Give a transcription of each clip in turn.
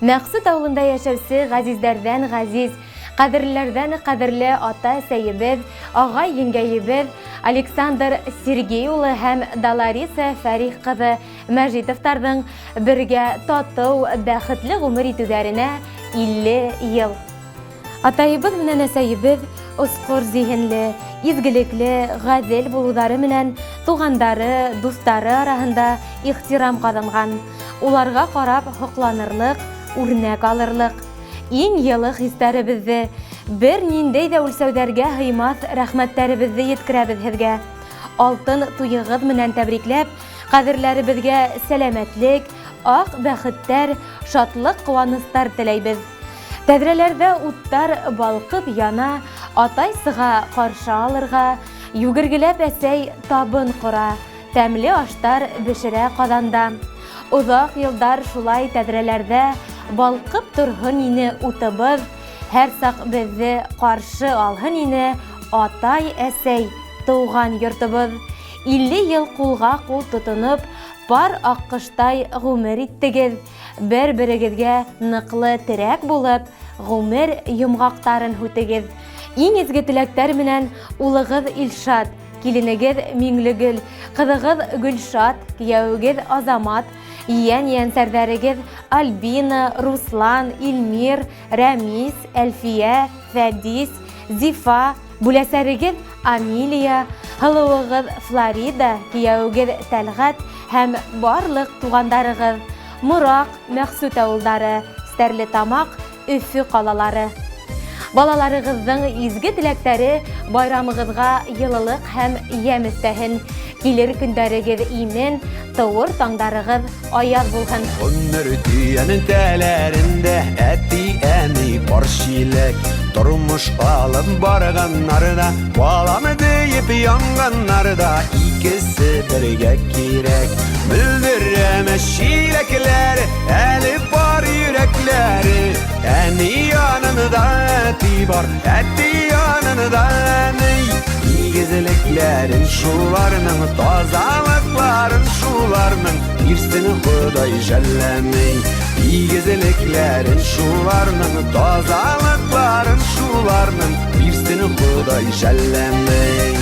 Мәкъсүт авылында яшәүче газизләрдән газиз, кадерлеләрдән кадерле ата-әсәебез, агай-еңгәебез Александр Сергей улы һәм Далариса Фәрих кызы Мәжитовтарның бергә тату, бәхетле гомер итүләренә 50 ел. Атаебыз менән әсәебез оскыр зиһенле, изгелекле, гадел булулары менән тугандары, дустары араһында ихтирам казанган. Уларга карап һокланырлык, үрнәк алырлык. Иң елы хисләребезне, берниндәй дә үлчәүләргә һыймас рәхмәтләребезне йиткерәбез һезгә. Алтын туегыз менән тәбрикләп, кадерләребезгә сәламәтлек, ак бәхеттәр, шатлык-куаныслар теләйбез. Тәҙрәләрҙә уттар балҡып яна, Атай сыға ҡаршы алырға, Йүгергеләп әсәй табын ҡора, Тәмле аштар бешерә ҡаҙанда. Оҙаҡ йылдар шулай тәҙрәләрҙә Балҡып торһон ине утыбыҙ, Һәр саҡ беҙҙе ҡаршы алһын ине Атай, әсәй, тыуған йортобоҙ. 50 йыл ҡулға ҡул тотоноп, Пар аҡҡоштай ғүмер иттегеҙ. Бер-берегеҙгә ныҡлы терәк булып, ғүмер йомғаҡтарын һүтегеҙ. Иң изге теләктәр менән улығыҙ Илшат, киленегеҙ Миңлегөл, ҡыҙығыҙ Гөлшат, кейәүегеҙ Азамат, ейән-ейәнсәрҙәрегеҙ Альбина, Руслан, Илмир, Рәмис, Әлфиә, Фәдис, Зифа, Бүләсәрегеҙ Амилия, һылыуығыҙ Флорида, кейәүегеҙ Тәлғәт һәм барлыҡ туғандарығыҙ, Мораҡ, Мәхсүт ауылдары, Стәрлетамаҡ, Өфө ҡалалары. Балаларығыҙҙың изге теләктәре байрамығыҙға йылылыҡ һәм йәм өҫтәһен. Килер көндәрегеҙ имен, тыуыр таңдарығыҙ аяҙ булһын. Гомер төянең тәләрендә әти-әни пар чиләк. Тормыш алып барганнар да, балам диеп янганнар да, икесе бергә кирәк. Мөлдерәмә чиләкләр, әле бар йөрәкләре. Әни янында әти бар, әти янында әни. Игезлекләрен шуларның, тазалыкларын шуларның, бирсен Ходай жәлләмей. Игезлекләрен шуларның, тазалыкларын шуларның, бирсен Ходай жәлләмей.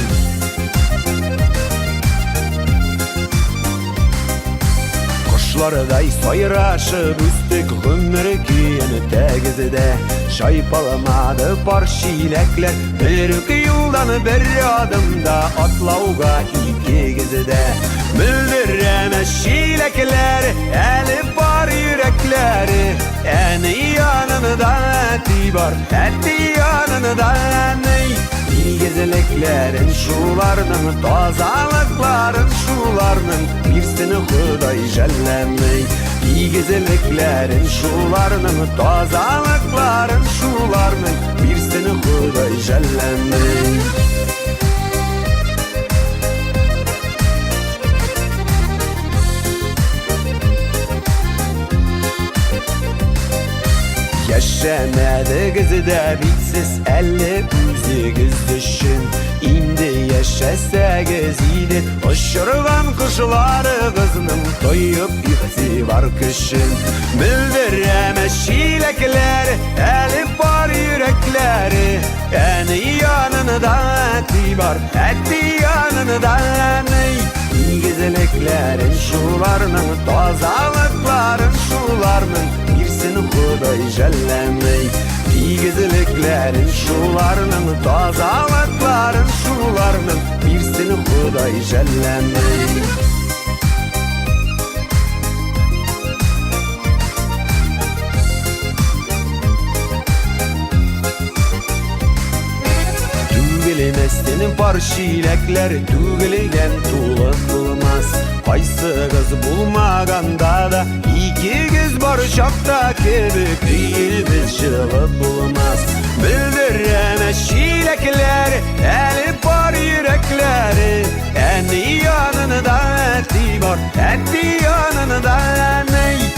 Кошлардай сайрашып үстек гомер көен тәгездә. Чайпалмады пар чиләкләр, бер үк юлдан бер адымда атлауга икегездә. Мөлдерәмә чиләкләр, әле бар йөрәкләре. Әни янында әти бар, әти янында әни. Игезлекләрен шуларның, тазалыкларын шуларның, бирсен Ходай жәлләмей. Игезлекләрен шуларның, тазалыкларын шуларның, бирсен Ходай жәлләмей. Яшәмәдегез дә бит сез әле үзегез өчен. Инде яшәсәгез иде, очырган кошларыгызның тоеп игътибар көчен. Мөлдерәмә чиләкләр, әле бар йөрәкләре. Әни янында әти бар, әти янында әни. Игезлекләрен шуларның, тазалыкларын шуларның, бирсен Ходай жәлләмей. Игезлекләрен шуларның, тазалыкларын шуларның, бирсен Ходай жәлләмей. Түгелмәстен пар чиләкләр, түгелгән тулы булмас. Кайсыгыз булмаганда да, икегез бар чакта кебек өебез җылы булмас. Мөлдерәмә чиләкләр, әле бар йөрәкләре. Әни янында әти бар, әти янында әни.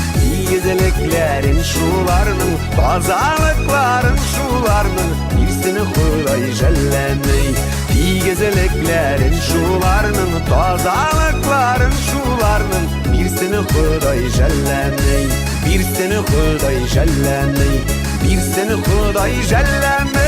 Игезлекләрен шуларның, тазалыкларын шуларның, бирсен Ходай жәлләмей. Игезлекләрен шуларның, тазалыкларын шуларның, бирсен Ходай жәлләмей. Бирсен Ходай жәлләми, бирсен Ходай жәлләми.